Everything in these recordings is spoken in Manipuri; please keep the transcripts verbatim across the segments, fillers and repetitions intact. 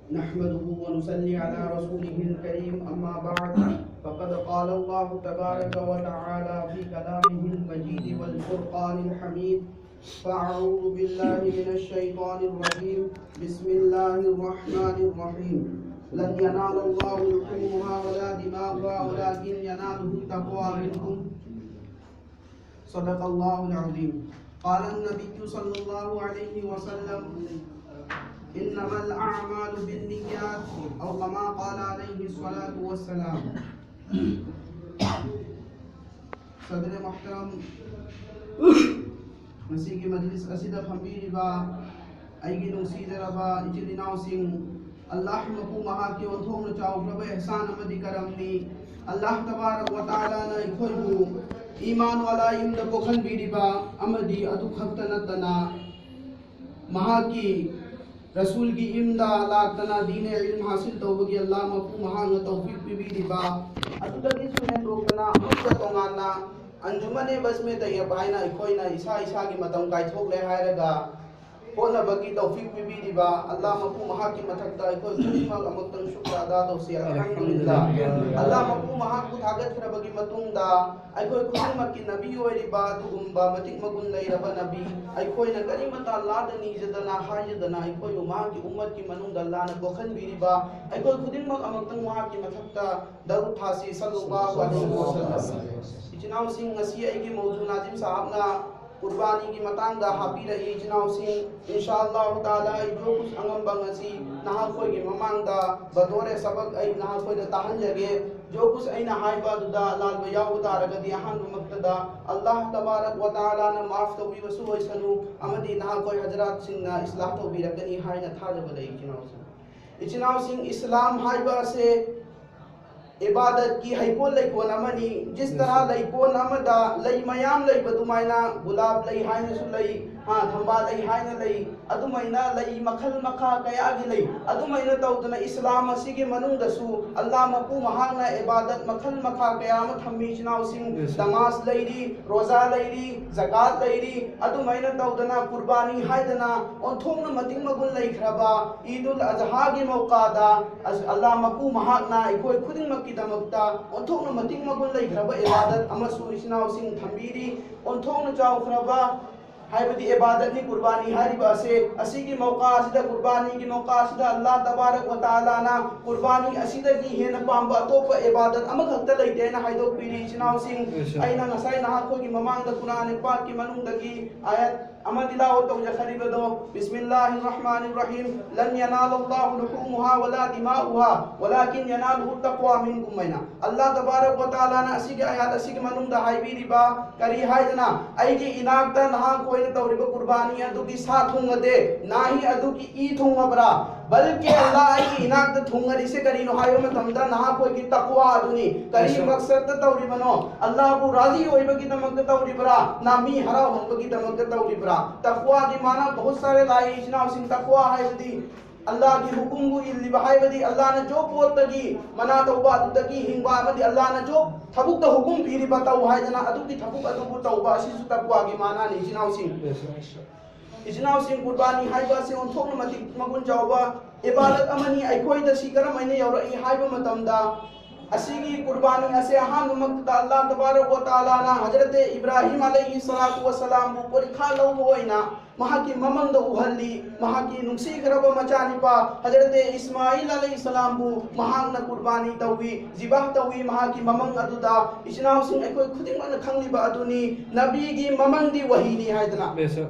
نحمده ونصلي على رسوله الكريم، أما بعد، فقد قال الله تبارك وتعالى في كلامه المجيد والفرقان الحميد، فأعوذ بالله من الشيطان الرجيم. بسم الله الرحمن الرحيم. لن ينال الله لحومها ولا دماؤها ولكن يناله التقوى منكم. صدق الله العظيم. قال النبي صلى الله عليه وسلم: إنما الأعمال بالنيات، أو كما قال عليه الصلاة والسلام. ꯁꯗ꯭ꯔꯦ ꯃꯨꯍꯇꯔꯝ, ꯉꯁꯤꯒꯤ ꯃꯖꯂꯤꯁ ꯑꯁꯤꯗ ꯐꯝꯕꯤꯔꯤꯕ ꯑꯩꯒꯤ ꯅꯨꯡꯁꯤꯖꯔꯕ ꯏꯆꯤꯜ ꯏꯅꯥꯎꯁꯤꯡ, ꯑꯜꯂꯥꯍ ꯃꯄꯨ ꯃꯍꯥꯛꯀꯤ ꯑꯣꯟꯊꯣꯛꯅ ꯆꯥꯎꯈ꯭ꯔꯕ ꯏꯍꯁꯥꯟ ꯑꯃꯗꯤ ꯀꯔꯝꯅꯤ꯫ ꯑꯜꯂꯥꯍ ꯇꯕꯥꯔꯛ ꯋ ꯇꯥꯂꯥꯅ ꯑꯩꯈꯣꯏꯕꯨ ꯏꯃꯥꯟ ꯋꯥꯂꯥ ꯌꯨꯝꯗ ꯄꯣꯛꯍꯟꯕꯤꯔꯤꯕ ꯑꯃꯗꯤ ꯑꯗꯨ ꯈꯛꯇ ꯅꯠꯇꯅ ꯃꯍꯥꯛꯀꯤ ꯔꯁꯨꯜꯒꯤ ꯌꯨꯝꯗ ꯂꯥꯛꯇꯅ ꯗꯤꯅꯦ ꯏꯜꯝ ꯍꯥꯁꯤꯜ ꯇꯧꯕꯒꯤ ꯑꯜꯂꯥꯍ ꯃꯄꯨ ꯃꯍꯥꯛꯅ ꯇꯧꯐꯤꯛ ꯄꯤꯕꯤꯔꯤꯕ, ꯑꯗꯨꯗꯒꯤꯁꯨ ꯍꯦꯟꯗꯣꯛꯇꯅ ꯑꯃꯨꯛꯀ ꯇꯣꯉꯥꯟꯅ ꯑꯟꯖꯨꯃꯅꯦ ꯕꯁꯃꯦ ꯇꯩꯌꯕ ꯍꯥꯏꯅ ꯑꯩꯈꯣꯏꯅ ꯏꯁꯥ ꯏꯁꯥꯒꯤ ꯃꯇꯝ ꯀꯥꯏꯊꯣꯛꯂꯦ ꯍꯥꯏꯔꯒ ꯍꯣꯠꯅꯕꯒꯤ ꯇꯧꯐꯤꯛ ꯄꯤꯕꯤꯔꯤꯕ ꯑꯜꯂꯥꯍ ꯃꯄꯨ ꯃꯍꯥꯛꯀꯤ ꯃꯊꯛꯇ ꯑꯩꯈꯣꯏ ꯈꯨꯗꯤꯡꯃꯛ ꯑꯃꯨꯛꯇꯪ ꯁꯨꯀ꯭ꯔ ꯑꯗꯥ ꯇꯧꯁꯤ꯫ ꯑꯜꯍꯝꯗꯨꯂꯤꯜꯂꯥꯍ꯫ ꯑꯜꯂꯥꯍ ꯃꯄꯨ ꯃꯍꯥꯛꯄꯨ ꯊꯥꯒꯠꯈ꯭ꯔꯕꯒꯤ ꯃꯇꯨꯡꯗ ꯑꯩꯈꯣꯏ ꯈꯨꯗꯤꯡꯃꯛꯀꯤ ꯅꯕꯤ ꯑꯣꯏꯔꯤꯕ ꯑꯗꯨꯒꯨꯝꯕ ꯃꯇꯤꯛ ꯃꯒꯨꯟ ꯂꯩꯔꯕ ꯅꯕꯤ, ꯑꯩꯈꯣꯏꯅ ꯀꯔꯤꯃꯇ ꯑꯜꯂꯥꯍꯗ ꯅꯤꯖꯗꯅ ꯍꯥꯏꯖꯗꯅ ꯑꯩꯈꯣꯏꯕꯨ ꯃꯍꯥꯛꯀꯤ ꯎꯝꯃꯠꯀꯤ ꯃꯅꯨꯡꯗ ꯑꯜꯂꯥꯍꯅ ꯄꯣꯛꯍꯟꯕꯤꯔꯤꯕ ꯑꯩꯈꯣꯏ ꯈꯨꯗꯤꯡꯃꯛ ꯑꯃꯨꯛꯇꯪ ꯃꯍꯥꯛꯀꯤ ꯃꯊꯛꯇ ꯗꯔꯨꯗ ꯊꯥꯁꯤ, ꯁꯜꯂꯜꯂꯥꯍꯨ ꯑꯂꯩꯍꯤ ꯋꯁꯜꯂꯝ꯫ ꯏꯆꯤꯟ ꯏꯅꯥꯎꯁꯤꯡ, ꯉꯁꯤ ꯑꯩꯒꯤ ꯃꯧꯖꯨ ꯅꯥꯖꯤꯝ ꯁꯥꯍꯕꯅ ꯀꯨꯔꯕꯥꯅꯤꯒꯤ ꯃꯇꯥꯡꯗ ꯍꯥꯞꯄꯤꯔꯛꯏ꯫ ꯏꯆꯤꯟ ꯏꯅꯥꯎꯁꯤꯡ, ꯏꯟꯁꯥ ꯑꯜꯂꯥꯍꯨ ꯇꯥꯂꯥ, ꯑꯩ ꯖꯣ ꯀꯨꯁ ꯑꯉꯝꯕ ꯉꯁꯤ ꯅꯍꯥꯛꯈꯣꯏꯒꯤ ꯃꯃꯥꯡꯗ ꯕꯇꯣꯔꯦ ꯁꯕꯛ ꯑꯩ ꯅꯍꯥꯛꯈꯣꯏꯗ ꯇꯥꯍꯟꯖꯒꯦ꯫ ꯖꯣ ꯀꯨꯁ ꯑꯩꯅ ꯍꯥꯏꯕ ꯑꯗꯨꯗ ꯑꯂꯥꯟꯕ ꯌꯥꯎꯕ ꯇꯥꯔꯒꯗꯤ ꯑꯍꯥꯟꯕꯃꯛꯇꯗ ꯑꯜꯂꯥꯍ ꯇꯕꯥꯔꯛ ꯋ ꯇꯥꯂꯥꯅ ꯃꯥꯐ ꯇꯧꯕꯤꯕꯁꯨ ꯑꯣꯏꯁꯅꯨ ꯑꯃꯗꯤ ꯅꯍꯥꯛꯈꯣꯏ ꯍꯖꯔꯥꯠꯁꯤꯡꯅ ꯏꯁꯂꯥꯍ ꯇꯧꯕꯤꯔꯛꯀꯅꯤ ꯍꯥꯏꯅ ꯊꯥꯖꯕ ꯂꯩ꯫ ꯏꯆꯤꯟ ꯏꯅꯥꯎꯁꯤꯡ, ꯏꯆꯤꯟ ꯏꯅꯥꯎꯁꯤꯡ, ꯏꯁꯂꯥꯝ ꯍꯥꯏꯕ ꯑꯁꯦ ꯏꯕꯥꯗꯠꯀꯤ ꯍꯩꯀꯣꯜ ꯂꯩꯀꯣꯜ ꯑꯃꯅꯤ꯫ ꯖꯤꯁ ꯇꯔꯥ ꯂꯩꯀꯣꯜ ꯑꯃꯗ ꯂꯩ ꯃꯌꯥꯝ ꯂꯩꯕ ꯑꯗꯨꯃꯥꯏꯅ ꯒꯨꯂꯥꯞ ꯂꯩ ꯍꯥꯏꯅꯁꯨ ꯂꯩ, ꯊꯝꯕꯥꯜ ꯂꯩ ꯍꯥꯏꯅ ꯂꯩ, ꯑꯗꯨꯃꯥꯏꯅ ꯂꯩ ꯃꯈꯜ ꯃꯈꯥ ꯀꯌꯥꯒꯤ ꯂꯩ꯫ ꯑꯗꯨꯃꯥꯏꯅ ꯇꯧꯗꯅ ꯏꯁꯂꯥꯝ ꯑꯁꯤꯒꯤ ꯃꯅꯨꯡꯗꯁꯨ ꯑꯜꯂꯥꯍ ꯃꯄꯨ ꯃꯍꯥꯛꯅ ꯏꯕꯥꯗꯠ ꯃꯈꯜ ꯃꯈꯥ ꯀꯌꯥ ꯑꯃ ꯊꯝꯃꯤ꯫ ꯏꯆꯤꯟ ꯏꯅꯥꯎꯁꯤꯡ, ꯅꯃꯥꯖ ꯂꯩꯔꯤ, ꯔꯣꯖꯥ ꯂꯩꯔꯤ, ꯖꯀꯥꯠ ꯂꯩꯔꯤ, ꯑꯗꯨꯃꯥꯏꯅ ꯇꯧꯗꯅ ꯀꯨꯔꯕꯥꯅꯤ ꯍꯥꯏꯗꯅ ꯑꯣꯟꯊꯣꯛꯅ ꯃꯇꯤꯛ ꯃꯒꯨꯟ ꯂꯩꯈ꯭ꯔꯕ ꯏꯗꯨꯜ ꯑꯖꯍꯥꯒꯤ ꯃꯧꯀꯥꯗ ꯑꯁ-, ꯑꯜꯂꯥꯍ ꯃꯄꯨ ꯃꯍꯥꯛꯅ ꯑꯩꯈꯣꯏ ꯈꯨꯗꯤꯡꯃꯛꯀꯤꯗꯃꯛꯇ ꯑꯣꯟꯊꯣꯛꯅ ꯃꯇꯤꯛ ꯃꯒꯨꯟ ꯂꯩꯈ꯭ꯔꯕ ꯏꯕꯥꯗꯠ ꯑꯃꯁꯨ ꯏꯆꯤꯟ ꯏꯅꯥꯎꯁꯤꯡ ꯊꯝꯕꯤꯔꯤ꯫ ꯑꯣꯟꯊꯣꯛꯅ ꯆꯥꯎꯈ꯭ꯔꯕ ꯍꯥꯏꯕꯗꯤ ꯏꯕꯥꯗꯠꯅꯤ ꯀꯨꯔꯕꯥꯅꯤ ꯍꯥꯏꯔꯤꯕ ꯑꯁꯦ꯫ ꯑꯁꯤꯒꯤ ꯃꯧꯀꯥ ꯑꯁꯤꯗ, ꯀꯨꯔꯕꯥꯅꯤꯒꯤ ꯃꯧꯀꯥ ꯑꯁꯤꯗ ꯑꯜꯂꯥꯍ ꯇꯕꯥꯔꯛ ꯋ ꯇꯥꯂꯥꯅ ꯀꯨꯔꯕꯥꯅꯤ ꯑꯁꯤꯗꯒꯤ ꯍꯦꯟꯅ ꯄꯥꯝꯕ ꯑꯇꯣꯞꯄ ꯏꯕꯥꯗꯠ ꯑꯃꯈꯛꯇ ꯂꯩꯇꯦ ꯍꯥꯏꯅ ꯍꯥꯏꯗꯣꯛꯄꯤꯔꯤ꯫ ꯏꯆꯤꯟ ꯏꯅꯥꯎꯁꯤꯡ, ꯑꯩꯅ ꯉꯁꯥꯏ ꯅꯍꯥꯛꯈꯣꯏꯒꯤ ꯃꯃꯥꯡꯗ ꯀꯨꯔꯥꯟ ꯄꯥꯛꯀꯤ ꯃꯅꯨꯡꯗꯒꯤ ꯑꯥꯌꯠ ꯑꯃ ꯇꯤꯂꯥꯋꯠ ꯇꯧꯖꯈ꯭ꯔꯤꯕꯗꯣ, ꯕꯤꯁꯃꯤꯜꯂꯥꯍꯤꯔ ꯔꯍꯃꯥꯅꯤꯔ ꯔꯍꯤꯝ, "ꯂꯟ ꯌꯅꯥꯂ ꯑꯜꯂꯥꯍꯨ ꯂꯨꯍꯨꯃꯨꯍꯥ ꯋꯂꯥ ꯗꯤꯃꯥꯎꯍꯥ, ꯋꯂꯥꯀꯤꯟ ꯌꯅꯥꯂꯨꯍꯨ ꯇꯛꯋꯥ ꯃꯤꯟꯀꯨꯝ" ꯍꯥꯏꯅ꯫ ꯑꯜꯂꯥꯍ ꯇꯕꯥꯔꯛ ꯋ ꯇꯥꯂꯥꯅ ꯑꯁꯤꯒꯤ ꯑꯥꯌꯥꯠ ꯑꯁꯤꯒꯤ ꯃꯅꯨꯡꯗ ꯍꯥꯏꯕꯤꯔꯤꯕ ꯀꯔꯤ ꯍꯥꯏꯗꯅ, "ꯑꯩꯒꯤ ꯏꯅꯥꯛꯇ ꯅꯍꯥꯛꯈꯣꯏꯅ ꯇꯧꯔꯤꯕ ꯀꯨꯔꯕꯥꯅꯤ ꯑꯗꯨꯒꯤ ꯁꯥ ꯊꯨꯡꯉꯗꯦ, ꯅꯥꯍꯤ ꯑꯗꯨꯒꯤ ꯏ ꯊꯨꯡꯉꯕ꯭ꯔꯥ? ꯕꯜꯀꯤ ꯑꯜꯂꯥꯍ ꯑꯩꯒꯤ ꯏꯅꯥꯛꯇ ꯊꯨꯡꯉꯔꯤꯁꯦ ꯀꯔꯤꯅꯣ ꯍꯥꯏꯕ ꯃꯇꯝꯗ ꯅꯍꯥꯛꯈꯣꯏꯒꯤ ꯇꯛꯋꯥ ꯑꯗꯨꯅꯤ꯫ ꯀꯔꯤ ꯃꯛꯁꯗꯇ ꯇꯧꯔꯤꯕꯅꯣ? ꯑꯜꯂꯥꯍꯕꯨ ꯔꯥꯖꯤ ꯑꯣꯏꯕꯒꯤꯗꯃꯛꯇ ꯇꯧꯔꯤꯕ꯭ꯔꯥ? ꯅꯥ ꯃꯤ ꯍꯔꯥꯎꯍꯟꯕꯒꯤꯗꯃꯛꯇ ꯇꯧꯔꯤꯕ꯭ꯔꯥ?" ꯇꯛꯋꯥꯒꯤ ꯃꯥꯅ ꯕꯍꯨꯠ ꯁꯥꯔꯦ ꯂꯥꯛꯏ, ꯏꯆꯤꯟ ꯏꯅꯥꯎꯁꯤꯡ꯫ ꯇꯛꯋꯥ ꯍꯥꯏꯕꯗꯤ ꯑꯜꯂꯥꯍꯒꯤ ꯍꯨꯀꯨꯝꯕꯨ ꯏꯜꯂꯤꯕ ꯍꯥꯏꯕꯗꯤ ꯑꯜꯂꯥꯍꯅ ꯖꯣ ꯄꯣꯠꯇꯒꯤ ꯃꯅꯥ ꯇꯧꯕ ꯑꯗꯨꯗꯒꯤ ꯍꯤꯡꯕ ꯑꯃꯗꯤ ꯑꯜꯂꯥꯍꯅ ꯖꯣ ꯊꯕꯛꯇ ꯍꯨꯀꯨꯝ ꯄꯤꯔꯤꯕ ꯇꯧ ꯍꯥꯏꯗꯅ ꯑꯗꯨꯒꯤ ꯊꯕꯛ ꯑꯗꯨꯕꯨ ꯇꯧꯕ ꯑꯁꯤꯁꯨ ꯇꯛꯋꯥꯒꯤ ꯃꯥꯅꯥꯅꯤ, ꯏꯆꯤꯟ ꯏꯅꯥꯎꯁꯤꯡ꯫ ꯏꯆꯤꯟ ꯏꯅꯥꯎꯁꯤꯡ, ꯀꯨꯔꯕꯥꯅꯤ ꯍꯥꯏꯕ ꯑꯁꯤ ꯑꯣꯟꯊꯣꯛꯅ ꯃꯇꯤꯛ ꯃꯒꯨꯟ ꯆꯥꯎꯕ ꯏꯕꯥꯗꯠ ꯑꯃꯅꯤ꯫ ꯑꯩꯈꯣꯏꯗ ꯁꯤ ꯀꯔꯝꯍꯥꯏꯅ ꯌꯧꯔꯛꯏ ꯍꯥꯏꯕ ꯃꯇꯝꯗ, ꯑꯁꯤꯒꯤ ꯀꯨꯔꯕꯥꯅꯤ ꯑꯁꯦ ꯑꯍꯥꯟꯕꯃꯛꯇꯗ ꯑꯜꯂꯥꯍ ꯇꯕꯥꯔꯛ ꯋ ꯇꯥꯂꯥꯅ ꯍꯖꯔꯠ ꯏꯕ꯭ꯔꯥꯍꯤꯝ ꯑꯂꯩꯍꯤ ꯁꯂꯥꯇꯨ ꯋꯁꯁꯂꯥꯝꯕꯨ ꯄꯣꯔꯤꯈꯥ ꯂꯧꯕ ꯑꯣꯏꯅ ꯃꯍꯥꯛꯀꯤ ꯃꯃꯪꯗ ꯎꯍꯜꯂꯤ꯫ ꯃꯍꯥꯛꯀꯤ ꯅꯨꯡꯁꯤꯈ꯭ꯔꯕ ꯃꯆꯥꯅꯤꯄꯥ ꯍꯖꯔꯠ ꯏꯁꯃꯥꯏꯜ ꯑꯂꯩꯍꯤ ꯁꯂꯥꯝꯕꯨ ꯃꯍꯥꯛꯅ ꯀꯨꯔꯕꯥꯅꯤ ꯇꯧꯏ, ꯖꯤꯕꯥꯍ ꯇꯧꯏ꯫ ꯃꯍꯥꯛꯀꯤ ꯃꯃꯪ ꯑꯗꯨꯗ, ꯏꯆꯤꯟ ꯏꯅꯥꯎꯁꯤꯡ, ꯑꯩꯈꯣꯏ ꯈꯨꯗꯤꯡꯃꯛꯅ ꯈꯪꯂꯤꯕ ꯑꯗꯨꯅꯤ, ꯅꯕꯤꯒꯤ ꯃꯃꯪꯗꯤ ꯋꯥꯍꯤꯅꯤ ꯍꯥꯏꯗꯅ꯫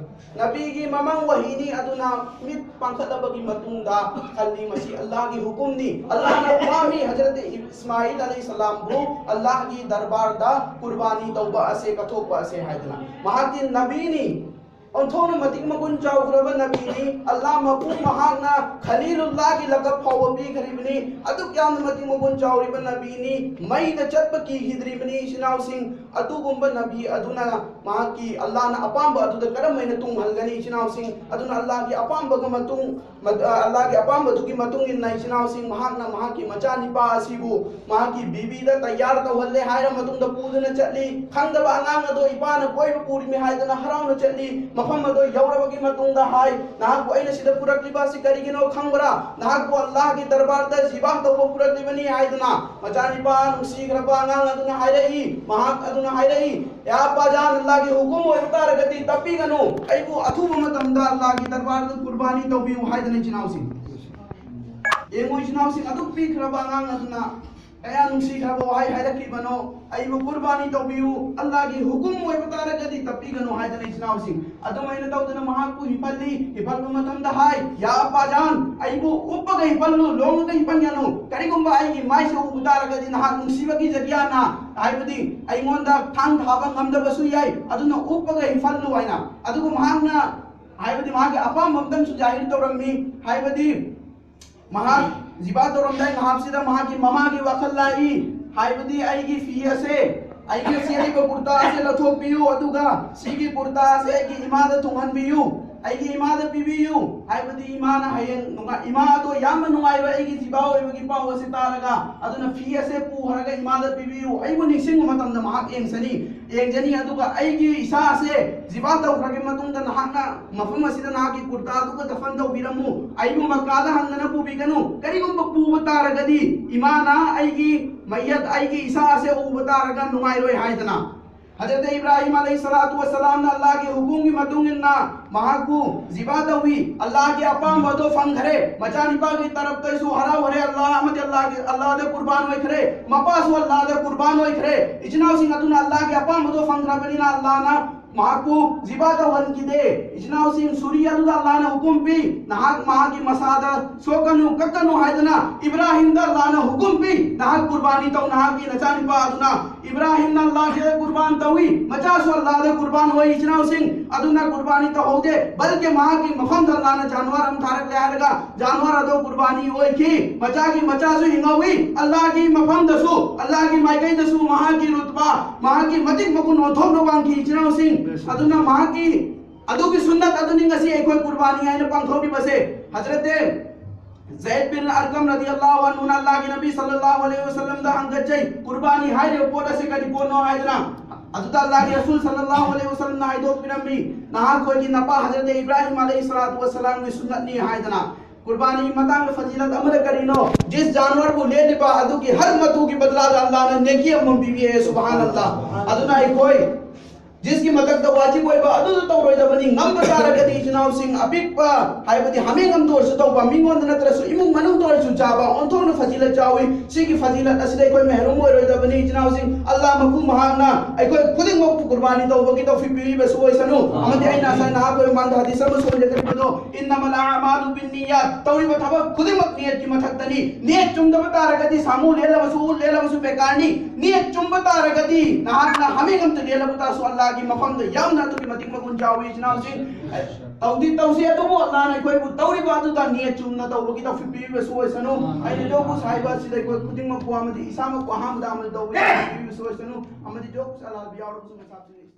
ꯅꯕꯤꯒꯤ ꯃꯃꯪ ꯋꯥꯍꯤꯅꯤ ꯑꯗꯨꯅ ꯃꯤꯠ ꯄꯥꯡꯈꯠꯂꯕꯒꯤ ꯃꯇꯨꯡꯗ ꯈꯜꯂꯤ, ꯃꯁꯤ ꯑꯜꯂꯥꯍꯒꯤ ꯍꯨꯀꯨꯝꯅꯤ, ꯑꯜꯂꯥꯍꯒꯤ ꯑꯄꯥꯝꯕꯅꯤ꯫ ꯍꯖꯔꯠ ꯏꯁꯃꯥꯏꯜ ꯑꯂꯩꯍꯤ ꯁꯂꯥꯝꯕꯨ ꯑꯜꯂꯥꯍꯒꯤ ꯗꯔꯕꯥꯔꯗ ꯀꯨꯔꯕꯥꯅꯤ ꯇꯧꯕ ꯑꯁꯦ, ꯀꯠꯊꯣꯛꯄ ꯑꯁꯦ ꯍꯥꯏꯗꯅ꯫ ꯃꯍꯥꯛꯇꯤ ꯅꯕꯤꯅꯤ, ꯑꯣꯟꯊꯣꯛꯅ ꯃꯇꯤꯛ ꯃꯒꯨꯟ ꯆꯥꯎꯈ꯭ꯔꯕ ꯅꯕꯤꯅꯤ꯫ ꯑꯜꯂꯥꯍ ꯃꯄꯨ ꯃꯍꯥꯛꯅ ꯈꯂꯤꯂꯨꯜꯂꯥꯍꯒꯤ ꯂꯀꯕ ꯐꯥꯎꯕ ꯄꯤꯈ꯭ꯔꯤꯕꯅꯤ꯫ ꯑꯗꯨꯛ ꯌꯥꯝꯅ ꯃꯇꯤꯛ ꯃꯒꯨꯟ ꯆꯥꯎꯔꯤꯕ ꯅꯕꯤꯅꯤ꯫ ꯃꯩꯗ ꯆꯠꯄ ꯀꯤꯈꯤꯗ꯭ꯔꯤꯕꯅꯤ, ꯏꯆꯤꯟ ꯏꯅꯥꯎꯁꯤꯡ꯫ ꯑꯗꯨꯒꯨꯝꯕ ꯅꯕꯤ ꯑꯗꯨꯅ ꯃꯍꯥꯛꯀꯤ ꯑꯜꯂꯥꯍꯅ ꯑꯄꯥꯝꯕ ꯑꯗꯨꯗ ꯀꯔꯝ ꯍꯥꯏꯅ ꯇꯨꯡꯍꯜꯒꯅꯤ, ꯏꯆꯤꯟ ꯏꯅꯥꯎꯁꯤꯡ? ꯑꯗꯨꯅ ꯑꯜꯂꯥꯍꯒꯤ ꯑꯄꯥꯝꯕꯒ ꯃꯇꯨꯡ, ꯃꯠ-, ꯑ, ꯑꯜꯂꯥꯍꯒꯤ ꯑꯄꯥꯝꯕꯗꯨꯒꯤ ꯃꯇꯨꯡ ꯏꯟꯅ, ꯏꯆꯤꯟ ꯏꯅꯥꯎꯁꯤꯡ, ꯃꯍꯥꯛꯅ ꯃꯍꯥꯛꯀꯤ ꯃꯆꯥꯅꯤꯄꯥ ꯑꯁꯤꯕꯨ ꯃꯍꯥꯛꯀꯤ ꯕꯤꯕꯤꯗ ꯇꯌꯥꯔ ꯇꯧꯍꯜꯂꯦ ꯍꯥꯏꯔ ꯃꯇꯨꯡꯗ ꯄꯨꯗꯨꯅ ꯆꯠꯂꯤ꯫ ꯈꯪꯗꯕ ꯑꯉꯥꯡ ꯑꯗꯣ ꯏꯄꯥꯅ ꯀꯣꯏꯕ ꯄꯨꯔꯤꯃꯤ ꯍꯥꯏꯗꯅ ꯍꯔꯥꯎꯅ ꯆꯠꯂꯤ꯫ ꯃꯐꯝ ꯑꯗꯣ ꯌꯧꯔꯕꯒꯤ ꯃꯇꯨꯡꯗ ꯍꯥꯏ, "ꯅꯍꯥꯛꯄꯨ ꯑꯩꯅ ꯁꯤꯗ ꯄꯨꯔꯛꯂꯤꯕ ꯑꯁꯤ ꯀꯔꯤꯒꯤꯅꯣ ꯈꯪꯕ꯭ꯔꯥ? ꯅꯍꯥꯛꯄꯨ ꯑꯜꯂꯥꯍꯒꯤ ꯗꯔꯕꯥꯔꯗ ꯖꯤꯕꯥ ꯇꯧꯕ ꯄꯨꯔꯛꯂꯤꯕꯅꯤ" ꯍꯥꯏꯗꯅ ꯃꯆꯥꯅꯤꯄꯥ ꯅꯨꯡꯁꯤꯈ꯭ꯔꯕ ꯑꯉꯥꯡ ꯑꯗꯨꯅ ꯍꯥꯏꯔꯛꯏ, ꯃꯍꯥꯛ ꯑꯗꯨꯅ ꯍꯥꯏꯔꯛꯏ, "ꯌꯥ ꯑꯄꯥꯖꯥꯟ, ꯑꯜꯂꯥꯍꯒꯤ ꯍꯨꯀꯨꯝ ꯑꯣꯏꯕ ꯇꯥꯔꯒꯗꯤ ꯇꯞꯄꯤꯒꯅꯨ, ꯑꯩꯕꯨ ꯑꯊꯨꯕ ꯃꯇꯝꯗ ꯑꯜꯂꯥꯍꯒꯤ ꯗꯔꯕꯥꯔꯗ ꯀꯨꯔꯕꯥꯅꯤ ꯇꯧꯕꯤꯌꯨ" ꯍꯥꯏꯗꯅ, ꯏꯆꯤꯟ ꯏꯅꯥꯎꯁꯤꯡ꯫ ꯌꯦꯡꯉꯨ, ꯏꯆꯤꯟ ꯏꯅꯥꯎꯁꯤꯡ, ꯑꯗꯨꯛ ꯄꯤꯛꯈ꯭ꯔꯕ ꯑꯉꯥꯡ ꯑꯗꯨꯅ ꯀꯌꯥ ꯅꯨꯡꯁꯤꯈ꯭ꯔꯕ ꯋꯥꯍꯩ ꯍꯥꯏꯔꯛꯈꯤꯕꯅꯣ, "ꯑꯩꯕꯨ ꯀꯨꯔꯕꯥꯅꯤ ꯇꯧꯕꯤꯌꯨ, ꯑꯜꯂꯥꯍꯒꯤ ꯍꯨꯀꯨꯝ ꯑꯣꯏꯕ ꯇꯥꯔꯒꯗꯤ ꯇꯞꯄꯤꯒꯅꯨ" ꯍꯥꯏꯗꯅ, ꯏꯆꯤꯟ ꯏꯅꯥꯎꯁꯤꯡ꯫ ꯑꯗꯨꯃꯥꯏꯅ ꯇꯧꯗꯅ ꯃꯍꯥꯛꯄꯨ ꯍꯤꯞꯍꯜꯂꯤ꯫ ꯍꯤꯞꯍꯟꯕ ꯃꯇꯝꯗ ꯍꯥꯏ, "ꯌꯥ ꯑꯄꯥꯖꯥꯟ, ꯑꯩꯕꯨ ꯎꯞꯄꯒ ꯍꯤꯞꯍꯜꯂꯨ, ꯂꯣꯡꯉꯒ ꯍꯤꯞꯍꯟꯒꯅꯨ꯫ ꯀꯔꯤꯒꯨꯝꯕ ꯑꯩꯒꯤ ꯃꯥꯏꯁꯦ ꯎꯕ ꯇꯥꯔꯒꯗꯤ ꯅꯍꯥꯛ ꯅꯨꯡꯁꯤꯕꯒꯤ ꯖꯒꯤꯌꯥꯅ, ꯍꯥꯏꯕꯗꯤ ꯑꯩꯉꯣꯟꯗ ꯊꯥꯡ ꯊꯥꯕ ꯉꯝꯗꯕꯁꯨ ꯌꯥꯏ, ꯑꯗꯨꯅ ꯎꯞꯄꯒ ꯍꯤꯞꯍꯜꯂꯨ" ꯍꯥꯏꯅ꯫ ꯑꯗꯨꯒ ꯃꯍꯥꯛꯅ, ꯍꯥꯏꯕꯗꯤ ꯃꯥꯒꯤ ꯑꯄꯥꯝꯕ ꯑꯝꯇꯪꯁꯨ ꯖꯥꯍꯤꯔ ꯇꯧꯔꯝꯃꯤ, ꯍꯥꯏꯕꯗꯤ ꯃꯍꯥꯛ ꯖꯤꯕꯥ ꯇꯧꯔꯝꯗꯥꯏ ꯉꯥꯏꯍꯥꯛꯁꯤꯗ ꯃꯍꯥꯛꯀꯤ ꯃꯃꯥꯒꯤ ꯋꯥꯈꯜ ꯂꯥꯛꯏ, ꯍꯥꯏꯕꯗꯤ ꯑꯩꯒꯤ ꯐꯤ ꯑꯁꯦ, ꯑꯩꯒꯤ ꯁꯦꯠꯂꯤꯕ ꯀꯨꯔꯇꯥ ꯑꯁꯦ ꯂꯧꯊꯣꯛꯄꯤꯌꯨ, ꯑꯗꯨꯒ ꯁꯤꯒꯤ ꯀꯨꯔꯇꯥ ꯑꯁꯦ ꯑꯩꯒꯤ ꯏꯃꯥꯗ ꯊꯨꯡꯍꯟꯕꯤꯌꯨ, ꯑꯩꯒꯤ ꯏꯃꯥꯗ ꯄꯤꯕꯤꯌꯨ, ꯍꯥꯏꯕꯗꯤ ꯏꯃꯥꯅ ꯍꯌꯦꯡ ꯅꯨꯡꯉꯥꯏ-, ꯏꯃꯥ ꯑꯗꯣ ꯌꯥꯝꯅ ꯅꯨꯡꯉꯥꯏꯔꯣꯏ ꯑꯩꯒꯤ ꯖꯤꯕꯥ ꯑꯣꯏꯕꯒꯤ ꯄꯥꯎ ꯑꯁꯤ ꯇꯥꯔꯒ, ꯑꯗꯨꯅ ꯐꯤ ꯑꯁꯦ ꯄꯨꯈ꯭ꯔꯒ ꯏꯃꯥꯗ ꯄꯤꯕꯤꯌꯨ, ꯑꯩꯕꯨ ꯅꯤꯡꯁꯤꯡꯕ ꯃꯇꯝꯗ ꯃꯍꯥꯛ ꯌꯦꯡꯖꯅꯤ, ꯌꯦꯡꯖꯅꯤ, ꯑꯗꯨꯒ ꯑꯩꯒꯤ ꯏꯁꯥ ꯑꯁꯦ ꯖꯤꯕꯥ ꯇꯧꯈ꯭ꯔꯕ ꯃꯇꯨꯡꯗ ꯅꯍꯥꯛꯅ ꯃꯐꯝ ꯑꯁꯤꯗ ꯅꯍꯥꯛꯀꯤ ꯀꯨꯔꯇꯥꯗꯨꯒ ꯗꯐꯟ ꯇꯧꯕꯤꯔꯝꯃꯨ, ꯑꯩꯕꯨ ꯃꯛꯀꯥꯗ ꯍꯟꯗꯅ ꯄꯨꯕꯤꯒꯅꯨ, ꯀꯔꯤꯒꯨꯝꯕ ꯄꯨꯕ ꯇꯥꯔꯒꯗꯤ ꯏꯃꯥꯅ ꯑꯩꯒꯤ ꯃꯩꯌꯠ, ꯑꯩꯒꯤ ꯏꯁꯥ ꯑꯁꯦ ꯎꯕ ꯇꯥꯔꯒ ꯅꯨꯡꯉꯥꯏꯔꯣꯏ ꯍꯥꯏꯗꯅ꯫ ꯍꯖꯔꯠ ꯏꯕ꯭ꯔꯥꯍꯤꯝ ꯑꯂꯩꯍꯤ ꯁꯂꯥꯇꯨ ꯋꯁꯁꯂꯥꯝꯅ ꯑꯜꯂꯥꯍꯒꯤ ꯍꯨꯀꯨꯝꯒꯤ ꯃꯇꯨꯡ ꯏꯟꯅ ꯃꯍꯥꯛꯄꯨ ꯖꯤꯕꯥ ꯇꯧꯏ꯫ ꯑꯜꯂꯥꯍꯒꯤ ꯑꯄꯥꯝꯕ ꯑꯗꯣ ꯐꯪꯈꯔꯦ꯫ ꯃꯆꯥꯅꯤꯄꯥꯒꯤ ꯇꯔꯞꯇꯁꯨ ꯍꯔꯥꯎꯈꯔꯦ꯫ ꯑꯜꯂꯥꯍ ꯑꯃꯗꯤ ꯑꯜꯂꯥꯍꯒꯤ, ꯑꯜꯂꯥꯍꯗ ꯀꯨꯔꯕꯥꯟ ꯑꯣꯏꯈꯔꯦ꯫ ꯃꯄꯥꯁꯨ ꯑꯜꯂꯥꯍꯗ ꯀꯨꯔꯕꯥꯟ ꯑꯣꯏꯈꯔꯦ꯫ ꯏꯆꯤꯟ ꯏꯅꯥꯎꯁꯤꯡ ꯑꯗꯨꯅ ꯑꯜꯂꯥꯍꯒꯤ ꯑꯄꯥꯝꯕꯗꯣ ꯐꯪꯈ꯭ꯔꯕꯅꯤꯅ ꯑꯜꯂꯥꯍꯅ ꯃꯍꯥꯛꯄꯨ ꯖꯤꯕꯥ ꯇꯧꯍꯟꯈꯤꯗꯦ꯫ ꯏꯆꯤꯟ ꯏꯅꯥꯎꯁꯤꯡ, ꯁꯨꯔꯤ ꯑꯗꯨꯗ ꯑꯜꯂꯥꯍꯅ ꯍꯨꯀꯨꯝ ꯄꯤ, ꯅꯍꯥꯛ ꯃꯍꯥꯛꯀꯤ ꯃꯁꯥꯗ ꯁꯣꯛꯀꯅꯨ, ꯀꯛꯀꯅꯨ ꯍꯥꯏꯗꯅ ꯏꯕ꯭ꯔꯥꯍꯤꯝꯗ ꯑꯜꯂꯥꯍꯅ ꯍꯨꯀꯨꯝ ꯄꯤ, ꯅꯍꯥꯛ ꯀꯨꯔꯕꯥꯅꯤ ꯇꯧ, ꯅꯍꯥꯛꯀꯤ ꯅꯆꯥꯅꯨꯄꯥ ꯑꯗꯨꯅ꯫ ꯏꯕ꯭ꯔꯥꯍꯤꯝꯅ ꯑꯜꯂꯥꯍꯗ ꯀꯨꯔꯕꯥꯟ ꯇꯧꯏ, ꯃꯆꯥꯁꯨ ꯑꯜꯂꯥꯍꯗ ꯀꯨꯔꯕꯥꯟ ꯑꯣꯏ꯫ ꯏꯆꯤꯟ ꯏꯅꯥꯎꯁꯤꯡ, ꯑꯗꯨꯅ ꯀꯨꯔꯕꯥꯅꯤ ꯇꯧꯍꯧꯗꯦ, ꯕꯜꯀꯤ ꯃꯍꯥꯛꯀꯤ ꯃꯐꯝꯗ ꯑꯜꯂꯥꯍꯅ ꯖꯥꯅꯋꯥꯔ ꯑꯃ ꯊꯥꯔꯛꯂꯦ ꯍꯥꯏꯔꯒ ꯖꯥꯅꯋꯥꯔ ꯑꯗꯣ ꯀꯨꯔꯕꯥꯅꯤ ꯑꯣꯏꯈꯤ꯫ ꯃꯆꯥꯒꯤ ꯃꯆꯥꯁꯨ ꯍꯤꯡꯍꯧꯏ꯫ ꯑꯜꯂꯥꯍꯒꯤ ꯃꯐꯝꯗꯁꯨ, ꯑꯜꯂꯥꯍꯒꯤ ꯃꯥꯏꯀꯩꯗꯁꯨ ꯃꯍꯥꯛꯀꯤ ꯔꯨꯇꯕꯥ, ꯃꯍꯥꯛꯀꯤ ꯃꯇꯤꯛ ꯃꯒꯨꯟ ꯑꯣꯟꯊꯣꯛꯅ ꯋꯥꯡꯈꯤ꯫ ꯏꯆꯤꯟ ꯏꯅꯥꯎꯁꯤꯡ, ꯑꯗꯨꯅ ꯃꯍꯥꯛꯀꯤ ꯑꯗꯨꯒꯤ ꯁꯨꯟꯅꯠ ꯑꯗꯨꯅꯤ ꯉꯁꯤ ꯑꯩꯈꯣꯏ ꯀꯨꯔꯕꯥꯅꯤ ꯍꯥꯏꯅ ꯄꯥꯡꯊꯣꯛꯂꯤꯕꯁꯦ꯫ ꯍꯖꯔꯠ ꯖꯩꯗ ꯕꯤꯟ ꯑꯔꯀꯝ ꯔꯗꯤꯌꯜꯂꯥꯍꯨ ꯑꯟꯍꯨꯅ ꯑꯜꯂꯥꯍꯒꯤ ꯅꯕꯤ ꯁꯜꯂꯜꯂꯥꯍꯨ ꯑꯂꯩꯍꯤ ꯋꯁꯜꯂꯝꯗ ꯍꯪꯒꯠꯆꯩ, ꯀꯨꯔꯕꯥꯅꯤ ꯍꯥꯏꯔꯤꯕ ꯄꯣꯠ ꯑꯁꯤ ꯀꯔꯤ ꯄꯣꯠꯅꯣ ꯍꯥꯏꯗꯅ꯫ ꯑꯗꯨꯗ ꯑꯜꯂꯥꯍꯒꯤ ꯔꯁꯨꯜ ꯁꯜꯂꯜꯂꯥꯍꯨ ꯑꯂꯩꯍꯤ ꯋꯁꯜꯂꯝꯅ ꯍꯥꯏꯗꯣꯛꯄꯤꯔꯝꯃꯤ, ꯅꯍꯥꯛꯈꯣꯏꯒꯤ ꯅꯄꯥ ꯍꯖꯔꯠ ꯏꯕ꯭ꯔꯥꯍꯤꯝ ꯑꯂꯩꯍꯤ ꯁꯂꯥꯇꯨ ꯋꯁꯁꯂꯥꯝꯒꯤ ꯁꯨꯟꯅꯠꯅꯤ ꯍꯥꯏꯗꯅ꯫ ꯀꯨꯔꯕꯥꯅꯤꯒꯤ ꯃꯇꯥꯡꯗ ꯐꯖꯤꯂꯠ ꯑꯃꯅ ꯀꯔꯤꯅꯣ? ꯖꯤꯁ ꯖꯥꯅꯋꯔꯕꯨ ꯂꯦꯜꯂꯤꯕ ꯑꯗꯨꯒꯤ ꯍꯔ ꯃꯇꯨꯒꯤ ꯕꯗꯂꯥꯗ ꯑꯜꯂꯥꯍꯅ ꯅꯦꯀꯤ ꯑꯃꯃꯝ ꯄꯤꯕꯤꯌꯦ꯫ ꯁꯨꯕꯍꯥꯅꯜꯂꯥꯍ꯫ ꯑꯗꯨꯅ ꯑꯩꯈꯣꯏ ꯖꯤꯁꯀꯤ ꯃꯊꯛꯇ ꯋꯥꯖꯤꯕ ꯑꯣꯏꯕ ꯑꯗꯨꯗ ꯇꯧꯔꯣꯏꯗꯕꯅꯤ꯫ ꯉꯝꯕ ꯇꯥꯔꯒꯗꯤ ꯏꯆꯤꯟ ꯏꯅꯥꯎꯁꯤꯡ, ꯑꯄꯤꯛꯄ ꯍꯥꯏꯕꯗꯤ ꯍꯥꯃꯦꯡ ꯑꯃꯇ ꯑꯣꯏꯔꯁꯨ ꯇꯧꯕ, ꯃꯤꯉꯣꯟꯗ ꯅꯠꯇ꯭ꯔꯁꯨ ꯏꯃꯨꯡ ꯃꯅꯨꯡꯗ ꯑꯣꯏꯔꯁꯨ ꯆꯥꯕ ꯑꯣꯟꯊꯣꯛꯅ ꯐꯖꯤꯂꯠ ꯆꯥꯎꯏ꯫ ꯁꯤꯒꯤ ꯐꯖꯤꯂꯠ ꯑꯁꯤꯗ ꯑꯩꯈꯣꯏ ꯃꯍꯔꯨꯝ ꯑꯣꯏꯔꯣꯏꯗꯕꯅꯤ꯫ ꯏꯆꯤꯟ ꯏꯅꯥꯎꯁꯤꯡ, ꯑꯜꯂꯥꯍ ꯃꯄꯨ ꯃꯍꯥꯛꯅ ꯑꯩꯈꯣꯏ ꯈꯨꯗꯤꯡꯃꯛꯄꯨ ꯀꯨꯔꯕꯥꯅꯤ ꯇꯧꯕꯒꯤ ꯇꯧꯐꯤꯛ ꯄꯤꯕꯤꯕꯁꯨ ꯑꯣꯏꯁꯅꯨ꯫ ꯑꯃꯗꯤ ꯑꯩꯅ ꯉꯁꯥꯏ ꯅꯍꯥꯛ ꯑꯩꯈꯣꯏ ꯃꯃꯥꯡꯗ ꯍꯗꯤꯁ ꯑꯃ ꯁꯣꯟꯖꯈꯤꯕꯗꯣ, "ꯏꯟꯅꯃꯜ ꯑꯑꯃꯥꯂꯨ ꯕꯤꯟꯅꯤꯌꯥꯠ", ꯇꯧꯔꯤꯕ ꯊꯕꯛ ꯈꯨꯗꯤꯡꯃꯛ ꯅꯤꯌꯠꯀꯤ ꯃꯊꯛꯇꯅꯤ꯫ ꯅꯤꯌꯠ ꯆꯨꯝꯗꯕ ꯇꯥꯔꯒꯗꯤ ꯁꯥꯃꯨ ꯂꯦꯜꯂꯕꯁꯨ, ꯎꯠ ꯂꯦꯜꯂꯕꯁꯨ ꯕꯦꯀꯥꯔꯅꯤ꯫ ꯅꯤꯌꯠ ꯆꯨꯝꯕ ꯇꯥꯔꯒꯗꯤ ꯅꯍꯥꯛꯅ ꯍꯥꯃꯦꯡ ꯑꯃꯇ ꯂꯦꯜꯂꯕ ꯇꯥꯔꯁꯨ ꯑꯜꯂꯥꯍꯒꯤ ꯃꯐꯝꯗ ꯌꯥꯝꯅ ꯑꯗꯨꯛꯀꯤ ꯃꯇꯤꯛ ꯃꯒꯨꯟ ꯆꯥꯎꯏ꯫ ꯏꯆꯤꯟ ꯏꯅꯥꯎꯁꯤꯡ, ꯇꯧꯗꯤ ꯇꯧꯁꯤ, ꯑꯗꯨꯕꯨ ꯑꯜꯂꯥꯍꯅ ꯑꯩꯈꯣꯏꯕꯨ ꯇꯧꯔꯤꯕ ꯑꯗꯨꯗ ꯅꯤꯌꯠ ꯆꯨꯝꯅ ꯇꯧꯕꯒꯤ ꯇꯧꯐꯤꯛ ꯄꯤꯕꯤꯕꯁꯨ ꯑꯣꯏꯁꯅꯨ꯫ ꯑꯩꯅ ꯖꯣꯕꯨꯁ ꯍꯥꯏꯕ ꯑꯁꯤꯗ ꯑꯩꯈꯣꯏ ꯈꯨꯗꯤꯡꯃꯛꯄꯨ ꯑꯃꯗꯤ ꯏꯁꯥꯃꯛꯄꯨ ꯑꯍꯥꯟꯕꯗ ꯑꯃꯗꯤ ꯇꯧꯕꯒꯤ ꯇꯧꯐꯤꯛ ꯄꯤꯕꯤꯕꯁꯨ ꯑꯣꯏꯁꯅꯨ꯫ ꯑꯃꯗꯤ ꯖꯣꯕꯨꯁ ꯑꯜꯂꯥꯍꯕꯨ ꯌꯥꯎꯔꯕꯁꯨ ꯃꯁꯥꯁꯤꯡ